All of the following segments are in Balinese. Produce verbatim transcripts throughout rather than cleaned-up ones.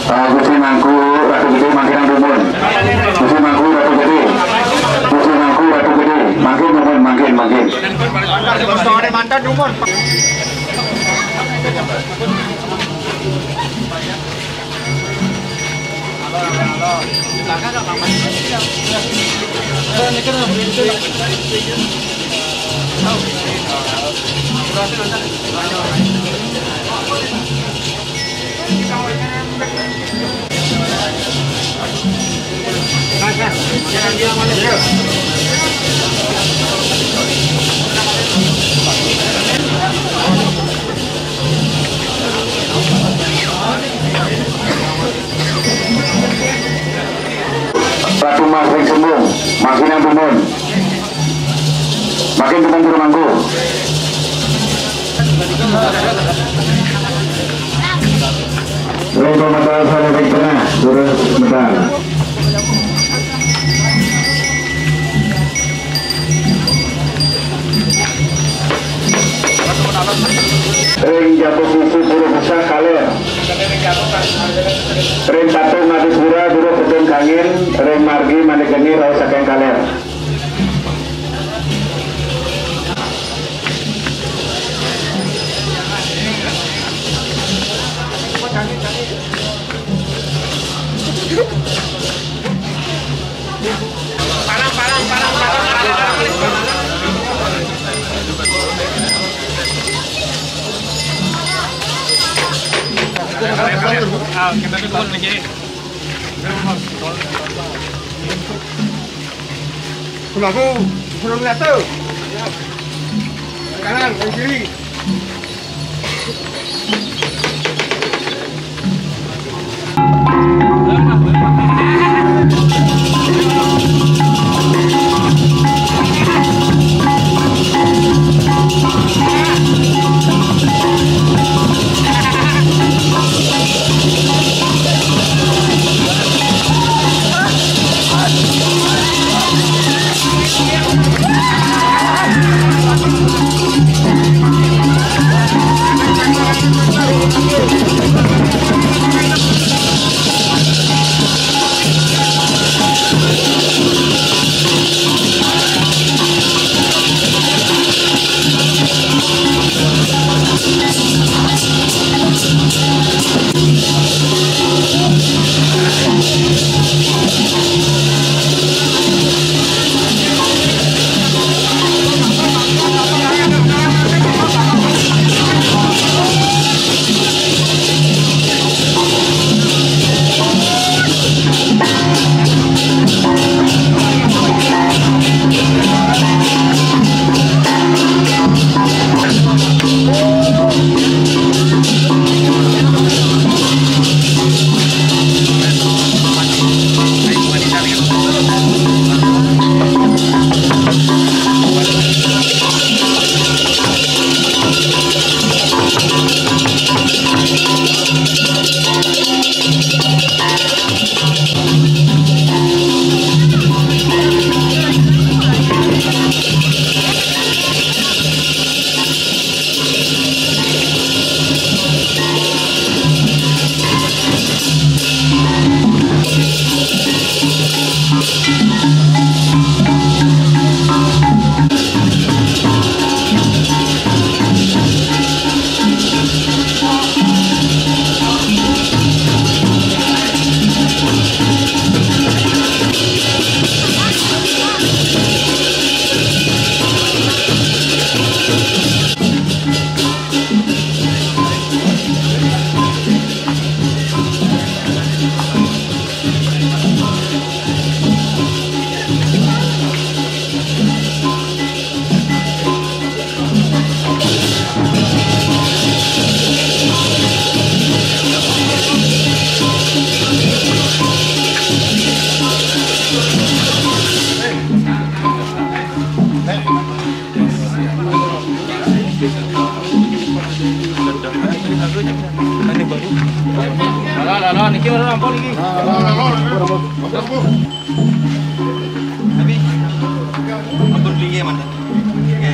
Ah, Gusti Mangku Ratu Gedé mangkin dumun. Gusti Mangku Ratu Gedé. Gusti Mangku Ratu Gedé mangkin dumun, mangkin, mangkin. Mantan dumun. Ratu Mas ring Sembung, mangkin dumun. Mangkin dumun juru mangku. Ring pemetal sané ring tengah, durus metal. Ring jaba kuku pura besah kaler. Ring patung Adipura durus pedun kangin, ring margi Manik Geni raos saking kaler. Pemangku, belum nyatu. Kanan, yang kiri. Tapi, ampun, tinggi ya, mantan. Oke.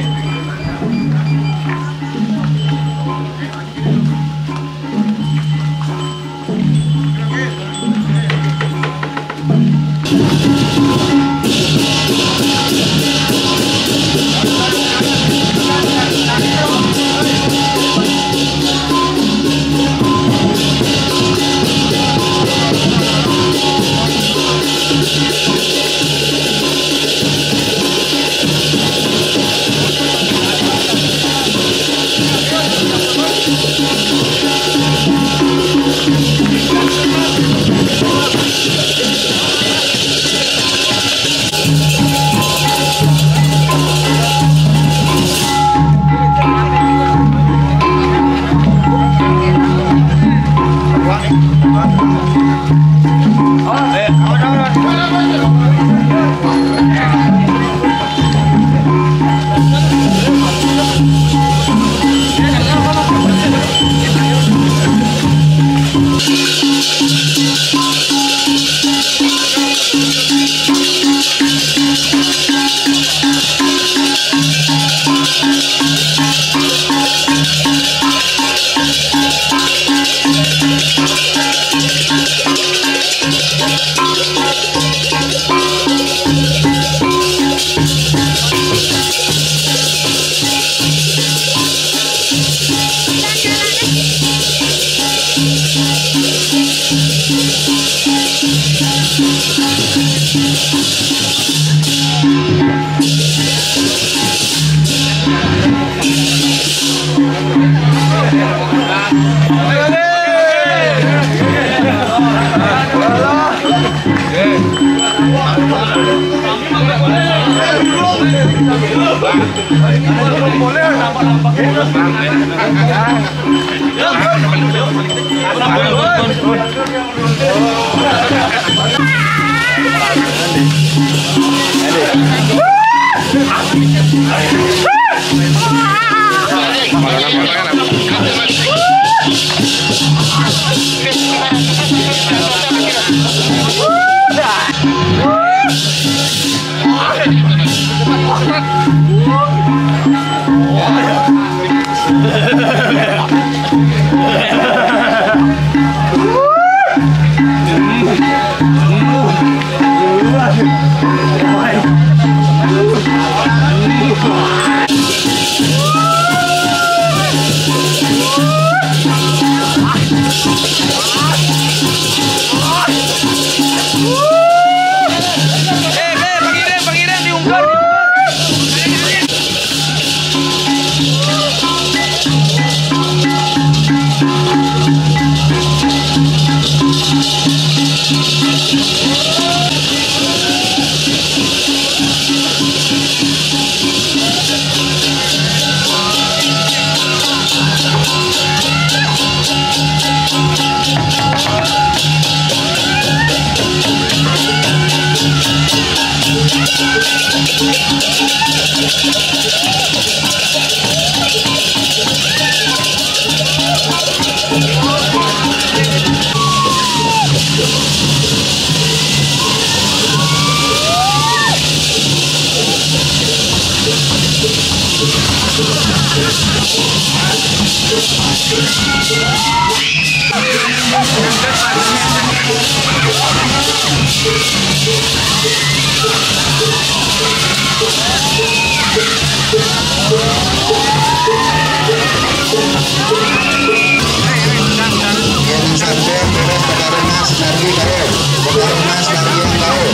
Yang sampai terus ke Tarunas, Nargi, Taruh. Tarunas, Nargi, Taruh.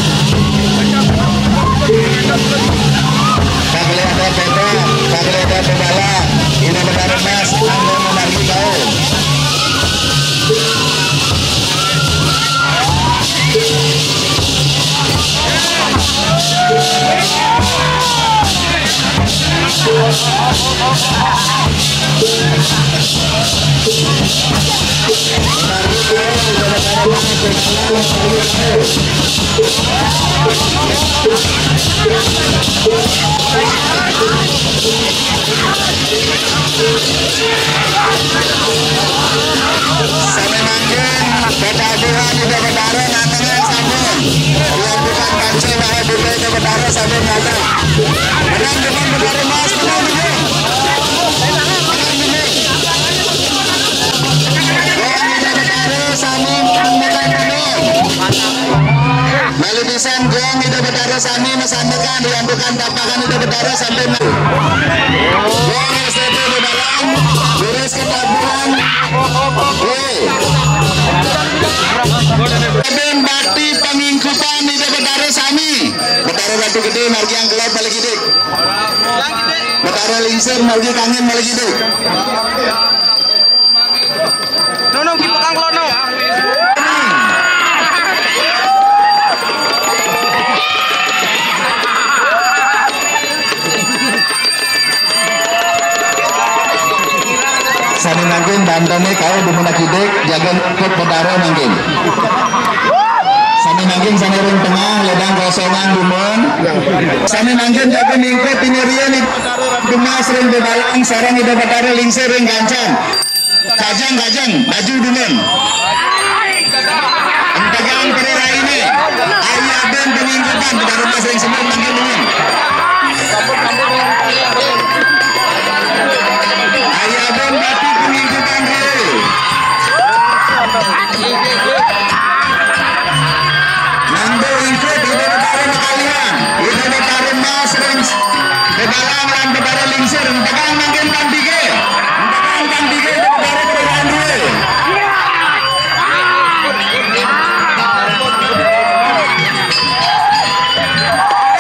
Kagak ada peta, kagak ada pembalap. Ini Tarunas, Nargi, Taruh. Sami mangkin, Bapak Tuhan, Ida Betara, nantengan sampun. Yang bukan kancil, wahai Bunda Ida Betara, sambil nyata. Menang dengan Betara Mas, menang dulu. Menang dulu. Gong Ida Betara sami menang dulu. Malibisan gong Ida Betara sami masandekan, diantukan tapakan Ida Betara sampai menang. Gong S T P di dalam, beres ketabuhan. Hei. Raden Bakti pangingkupan Ida Betara sami. Betara Ratu Gede margi angkelot balik idik. Betara Lingsir margi kangen balik idik. Nunung ki pekang lono. Sami mangkin bantone kau dumun akidik, jaga ikut bedara mangkin. Sami mangkin sami ring tengah, ledang kosongan dumun. Sami mangkin jaga mingkut ini rian, gemas ring bebalang, sarang Ida Betara Lingsir ring gancang. Kajang, kajang, maju dulun. Entegang periraine. Ayo abang pemingkutan, Betara Mas ring sembung mangkin dulun. Ayo abang batu pemingkutan dulu. Nanggo ingkut, Ida Betara Makalihan, Ida Betara Mas ring Bebalang lan Betara Lingsir, entegang mangkin pang tige. Entegang pang tige, Ida Betara kerajaan due.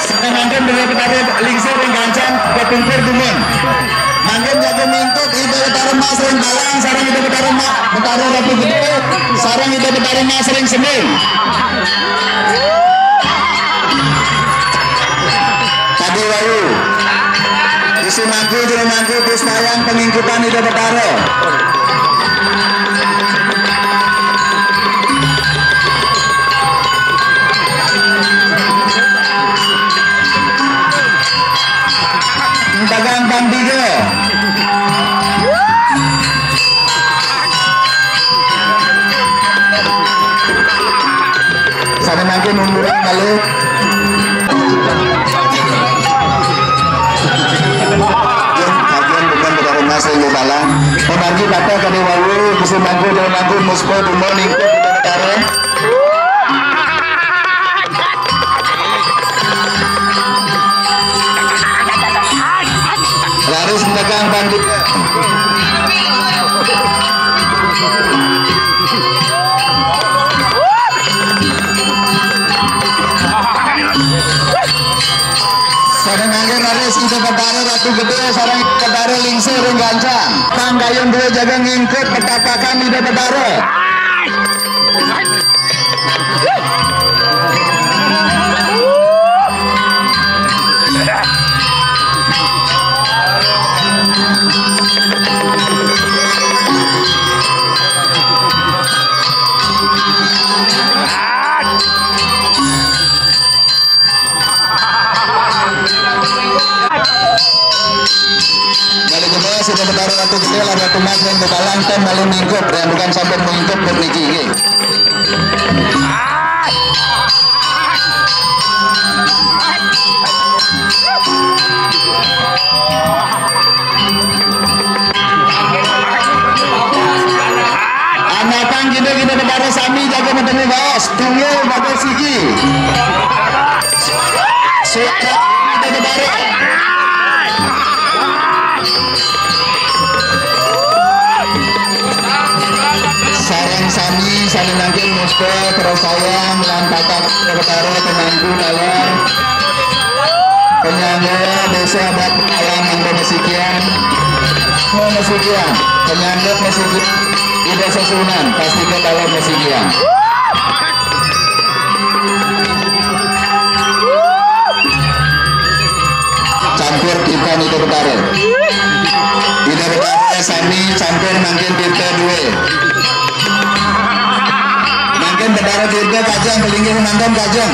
Sane mangkin Ida Betara Lingsir ring gancang kepungkur dumun. Mangkin jaga mingkut Ida Betara Mas ring balang, sareng Ida Betara Ma-, Betara Ratu Gede, sareng Ida Betara Mas ring sembung. Tadi wayu. Isi mangku, jero mangku, pusnayang pengingkutan Ida Betara. Dagang bang tiga. Sane mangkin mundur balik. Bagian bukan Betara Mas ring Bebalang. Pemargi patah kade wawu, kusum mangku, daun mangku, muspa, bumba, lingkup, Betara. Raris entegang pang tiga. Sareng mangkin raris Ida Betara Ratu Gede, sareng Ida Betara Lingsir ring gancang. Pang kayun dua jaga ngingkut petapakan Ida Betara. Balik ke bawah, sudah Betara Ratu Gede, lah Ratu Mas yang kebalang, kan malu mingkup, yang bukan sampai mingkup, buat niki, nggih. Anatang kita, kita Betara sami jaga matemu baos, tunggul bagus siki. Suka kita Betara. Sareng sami, sami mangkin musta, prasayang, lan patah Betara pemangku dalam penyangga desa adat alam anggo mesikian. Mesikian, penyangga mesikian, Ida Sesunan, pasti ke dalam mesikian. Campur kita Ida Betara. Ida Betara sami campur mangkin kita dua. Mangkin Betara kita kajeng, kelinggih mantan kajeng.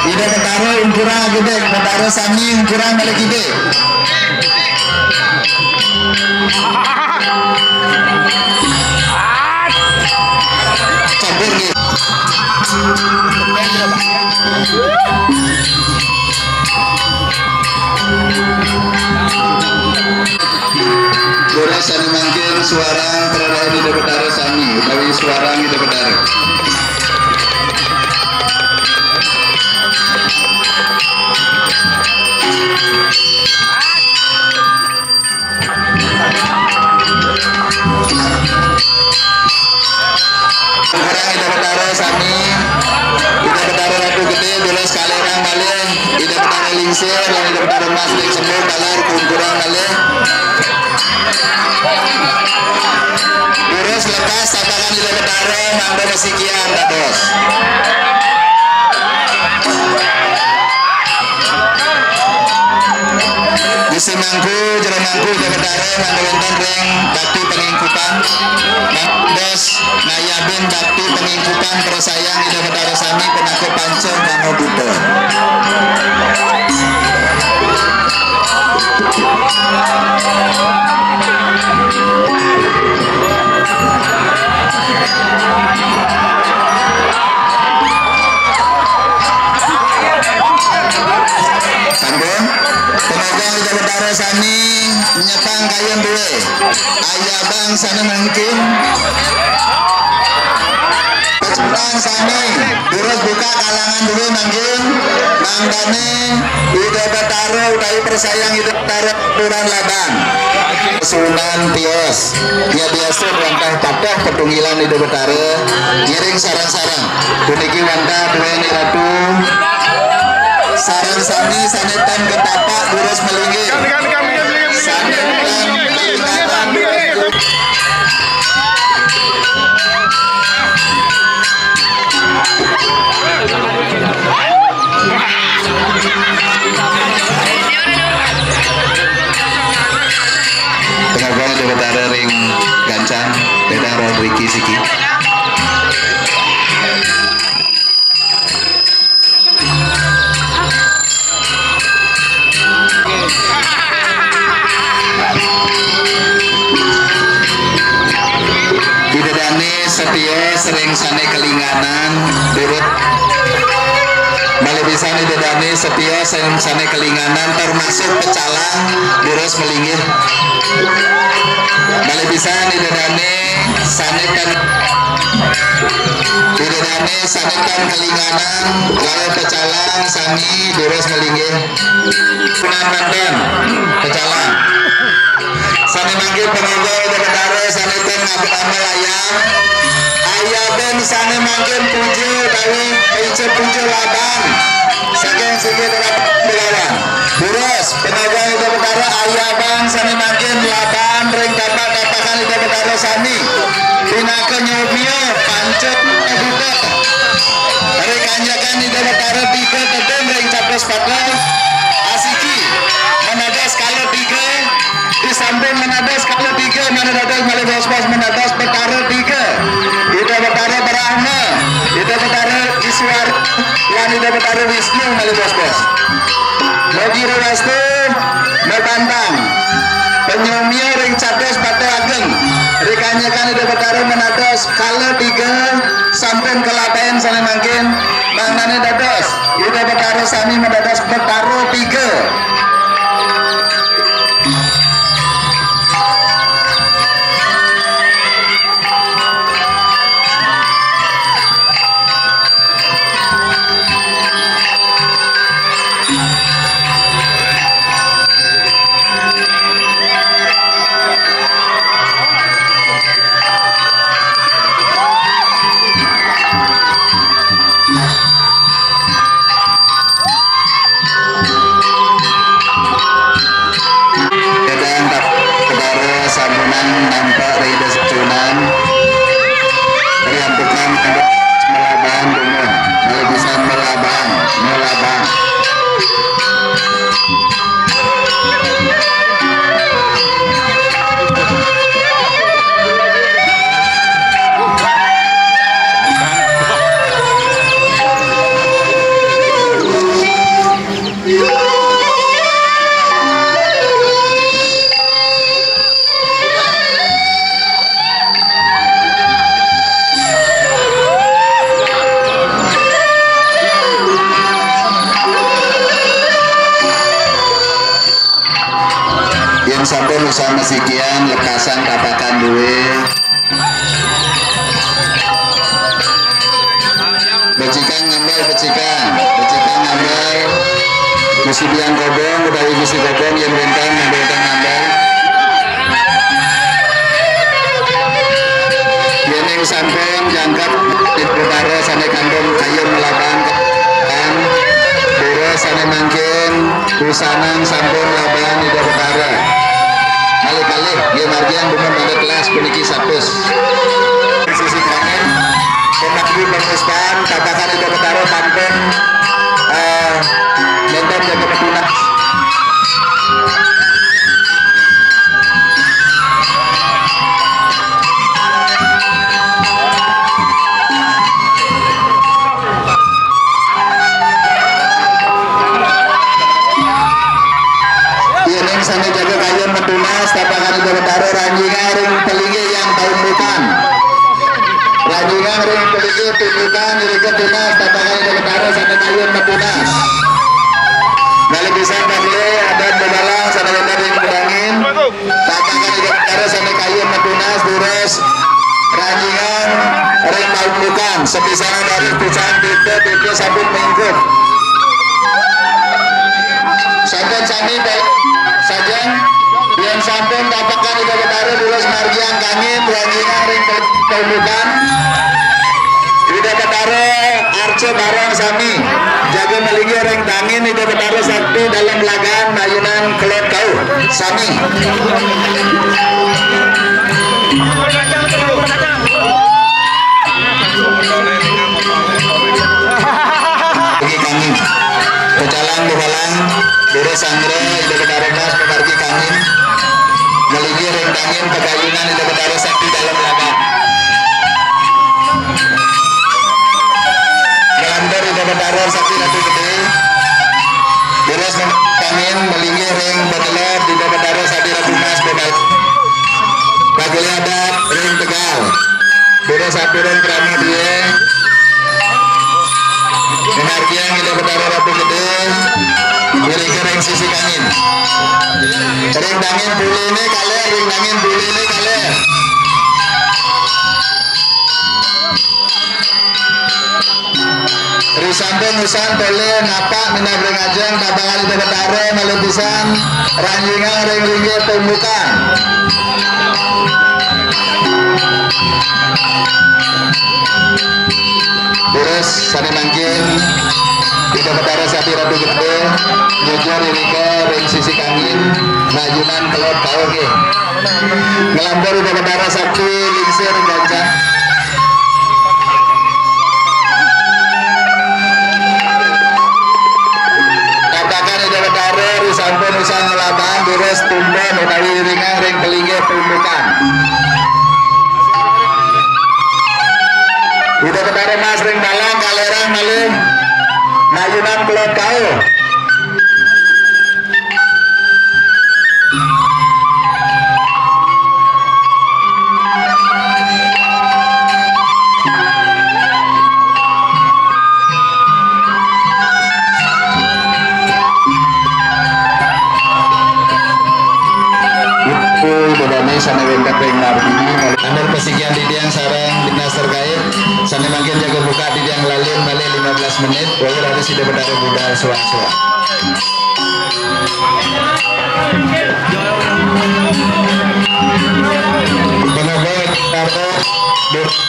Ida Betara ungkurang gede, Betara sami ungkurang balik gede. Campur nggih. Durus sané mangkin suarang prarahayu Ida Betara sami, utawi suarang Ida Betara. Sekarang Ida Betara sami, Ida Betara Ratu Gedé, durus kalih malih, Ida Betara Lingsir, lan Ida Betara Mas Dik Sembuh, taler kumpulkan malih. Durus lekas tatakan Ida Betara, mangda masikian dados. Bisi mangku, jero mangku Ida Betara mangda wénten ring bakti pangingkupan. Dados ngayabin bakti pangingkupan prasayang Ida Betara sami pinaka panca manoduta. Sampun, pamagang Ida Betara sami nyepang kayun duwé. Ayabang sané mangkin. Pacundang sami, durus buka kalangan duwé mangkin. Mangdané Ida Betara utawi prasayang Ida Betara aturan laban. Sunan tios. Yadiastun wantah pateh patunggilan Ida Betara, ngiring sareng-sareng. Puniki wantah duéné Ratu. Sareng sami sané tan ketapak durus malinggih. Sané tan kalingatan. Pangagungé Ida Betara ring gancang, Ida Rohon Riki Siki. Ida dané setia ring sané kalinganan, durus malih pisan Ida dané setia ring sané kalinganan, termasuk pecalang, durus malinggih. Malih pisan Ida dané sané tan, Ida dané sané tan kalinganan, kalih pecalang sami durus malinggih. Punan manten, pecalang. Sané mangkin pangagungé Ida Betara sané ten ngabet amel ayab. Ayabin sané mangkin puja utawi ica puja laban. Saking sigi Ida Betara Begawan. Durus, pangagungé Ida Betara ayabang sané mangkin laban ring tapak-tapakan Ida Betara sami. Pinaka nyomia panca buta. Ri kanjekan Ida Betara tiga tedun ring catus pada asiki. Manados kala tiga, di samping manados kala tiga, manados malih bos-bos manados Betara tiga. Ida Betara Brahma, Ida Betara Iswar, lan Ida Betara Wisnu malih bos-bos. Mugi restu, mabantang. Panyomia ring catus pada ageng. Ri kanjekan Ida Betara manados kala tiga, sampun kalabain sané mangkin, mangdané dados Ida Betara sami madados Betara tiga. Kadang tak kedara sampunang nampak ring desa Cunan. Riantukan melabang bunga, malih pisan melabang, melabang. Sama sikian lekasan tapakan duwe. Becikang ngambel, becikang. Becikang ngambel. Gusti Biang Kobong, utawi Gusti Kobong, yen wénten, yen wénten ngambel. Yen ing samping jangkep, Ida Betara sané kandhung kayun melaban, kan. Durus sané mangkin, Kusanang sampun laban Ida Betara. Kalih-kalih, nggih, margiang dumun malih telas puniki satus. Sisi kanan, pemangku penguspan, tapakan Ida Betara sampun, eh, nenten jaga tunas. Yen ing sané jaga kayun metunas, tapakan Ida Betara ranjingang ring pelinggih yang paumbukan. Ranjingang ring pelinggih paumbukan, irika tunas, tapakan Ida Betara sané kayun metunas. Malih pisan pamilih adat bebalang sané wénten ring pedangin. Tapakan Ida Betara sané kayun metunas, durus ranjingang ring paumbukan. Sepisanan dari pusat tipe, tipe sampun mingkup. Sampun sami, Pak. Sajeng, yen sampun tapakan Ida Betara, durus margiang kangin, ranjingang ring paumbukan. Ida Betara arca bareng sami. Jaga malinggih ring tangin Ida Betara Sakti Dalem Lagan mayunan kelod kauh. Sami. Bagi kami. Pecalang bebalang, durus sanggra, Ida Betara Mas, pemargi kangin. Malinggih ring tangin pakayunan Ida Betara Sakti Dalem Lagan. Nglantur Ida Betara Sakti Ratu Gedé. Durus kangin malinggih ring bekelod Ida Betara Sakti Ratu Mas Bedal. Bagli adat ring Tegal. Durus aturang krama duwe. Minargiang Ida Betara Ratu Gedé. Irika ring sisi kangin. Ring tangin buliné kalih, ring tangin buliné kalih. Risampun usan polih napak minab ring ajeng tabakan Ida Betara malih pisan ranjingang ring linggih paumbukan. Durus sané mangkin Ida Betara Sakti Ratu Gedé nyujur irika ring sisi kangin mayunan kelod kauh nggih. Nglampur Ida Betara Sakti lingsir gancang. Tapakan Ida Betara risampun usan nglaban durus tumbén utawi iringang ring pelinggih paumbukan. Ida Betara Mas ring balang kalerang malih mayunan kelod kauh. Ibu Bedane sané wénten ring margi, antar pasikian titiang sareng dinas terkait, sané mangkin jaga buka titiang lalin malih lima belas menit, wau raris Ida Betara budal suang-suang. Penaga Betara,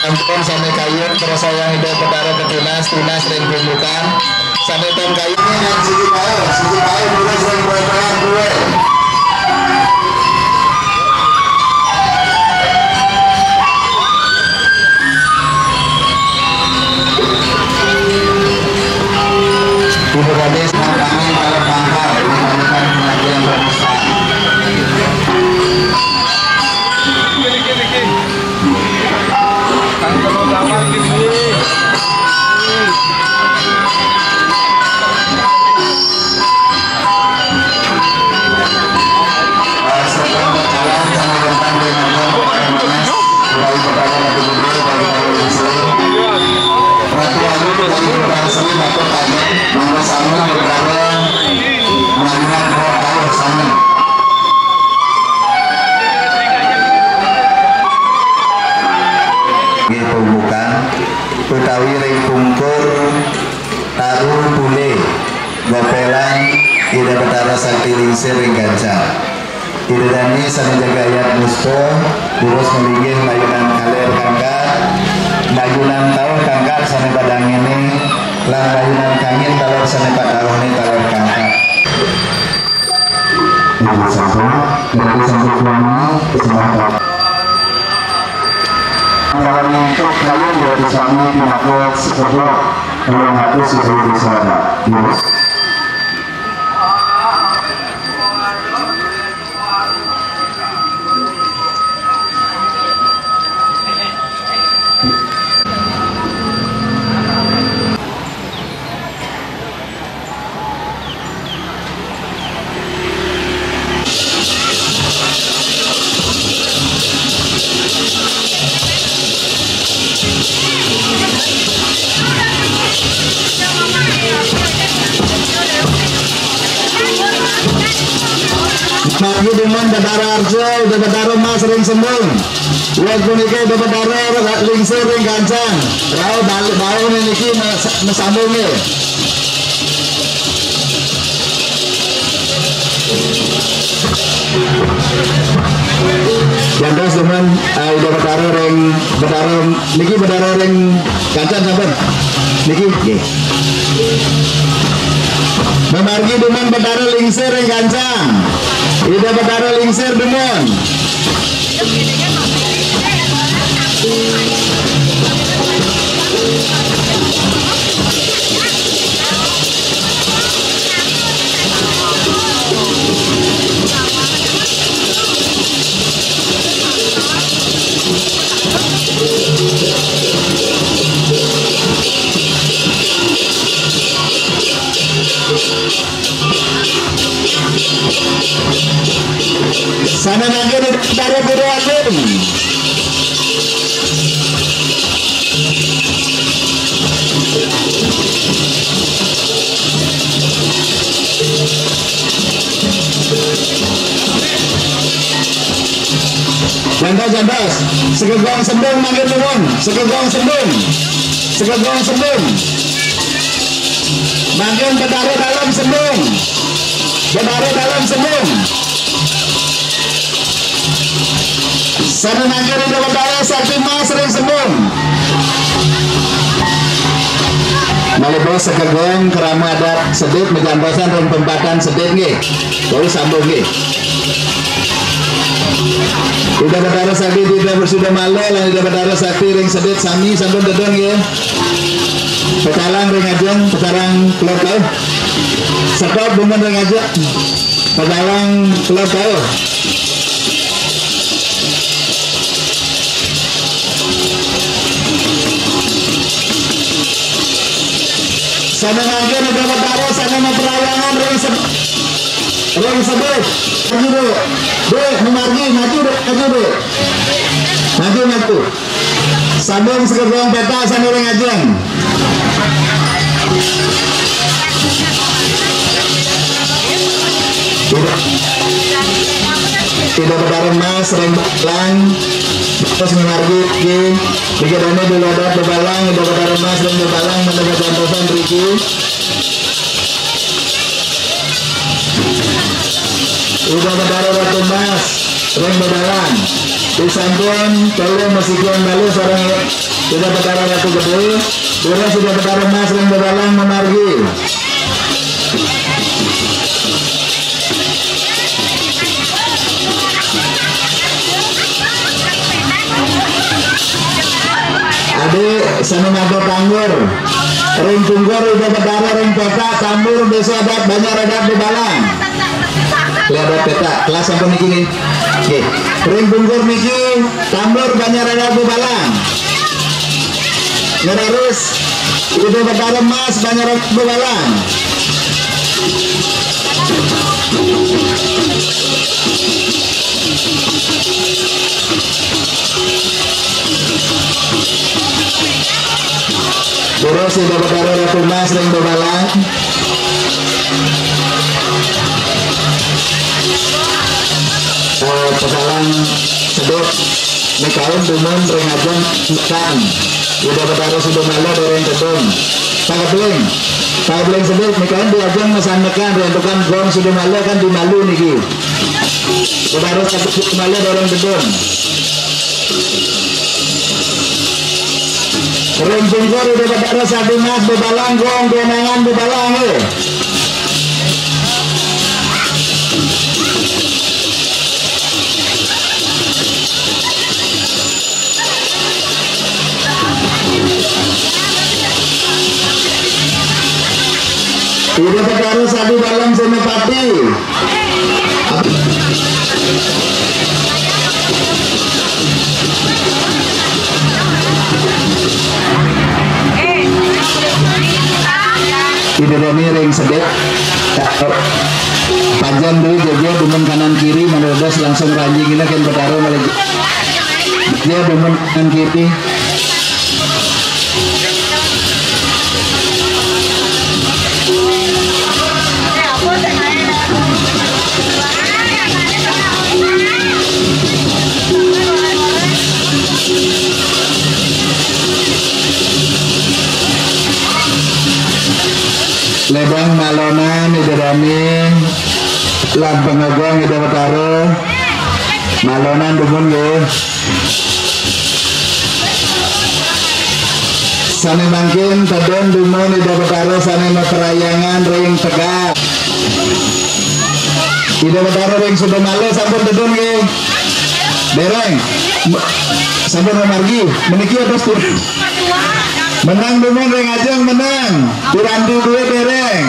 sampun sané kayun, prasayang Ida Betara ketunas, tunas ring paumbukan, sané tan kayun. Siki paé, siki paé, terus ring perotolan duwe. Ibu Gadis, kami para pangkat, memerlukan pengajian berpesan. Kang, kalau zaman gini. Awi ring pungkur, taru pule, gopelan, Ida Betara Sakti Lingsir ring gancang. Ida dane sane jaga ayat musta, durus malinggih mayunan kaler kangkat, mayunan tauh kangkat sane padangene, lan mayunan kangin taler sane padauhne taler kangkat. Ibu sampun, dari sampun suami, kesempatan. Malam untuk kalian dari suami, pinaka sekolah, kalau ngaku sesuai di sana. Ibu. Margi dumun Betara Arjo, Ida Betara Mas ring Sembung. Wong punika Ida Betara Lingsir ring Gancang. Rauh balik bauh niki mas-, masambung nggih. Jantos dumun, eh, Ida Betara ring, Betara niki Betara ring Gancang sampun. Niki nggih. Mamargi dumun Betara Lingsir ring Gancang. Ida Betara Lingsir dumun. Sane mangkin Betara Guru Agung. Jantos, jantos. Sekegong Sembung mangkin dumun. Sekegong Sembung. Sekegong Sembung. Mangkin Betara Dalem Sembung. Betara Dalem Sembung. Sane mangkin Ida Betara Sakti Mas ring Sembung. Malih bos sekegong krama adat Sedit majantosan ring pempatan Sedit nggih. Baru sambung nggih. Ida Betara Sakti Ida Bersida Mala lan Ida Betara Sakti ring Sedit sami sampun tedun nggih. Pecalang ring ajeng, pecalang keluar kauh. Stop dumun ring ajeng. Pecalang keluar kauh. Sane mangkin Ida Betara sane maprayangan ring se-, ring Sedit. Maju, Dek. Dek, mamargi, maju, Dek, maju, Dek. Maju, maju. Sambung sekegong petak sane ring ajeng. Ida, Ida Betara Mas ring Balang. Terus mamargi nggih. Dikit dane dulu ada Bebalang, Ida Betara Mas ring Bebalang, mangda majantosan mriki. Ida Betara Ratu Mas ring Bebalang. Disampun tolong masikian malu sareng Ida Betara Ratu Gede. Durus Ida Betara Mas ring Bebalang mamargi. Adi sane maga tambur. Ring pungkur Ida Betara ring petak tambur desa adat Banjar Adat Bebalang. Keliabat petak, kelas sampun niki nggih. Nggih. Ring pungkur niki tambur Banjar Adat Bebalang. Ngedarus Ida Betara Mas Banjar Adat Bebalang. Durus Ida Betara Ratu Mas ring Bebalang. Eh, pecalang Sedit mekaun dumun ring ajeng mekan. Ida Betara Sudamala dereng tedun. Pakebling. Pakebling sedek niki kan diajeng mesan mekan, ring tukang gong Sudamala kan dimalu niki. Betara Sudamala dereng tedun. Ring pungkur Ida Betara Sadimas bebalang gong, genangan bebalang, eh. Ida Betara Sadi Dalem Senapati. Ida Dani ring sedek. Panjang dulu jaja, dumun kanan kiri, manados langsung ranjing ina ken Betara malih. Jaja dumun kanan kiri. Ledang malonan Ida Dani, lan pangageng Ida Betara. Malonan dumun nggih. Sane mangkin tedun dumun Ida Betara sane maparhyangan ring tegal. Ida Betara ring Sudamala sampun tedun nggih? Dereng. M-, sampun mamargi. Meniki atus tur-, menang dumun ring ajeng, menang. Piranti duit dereng.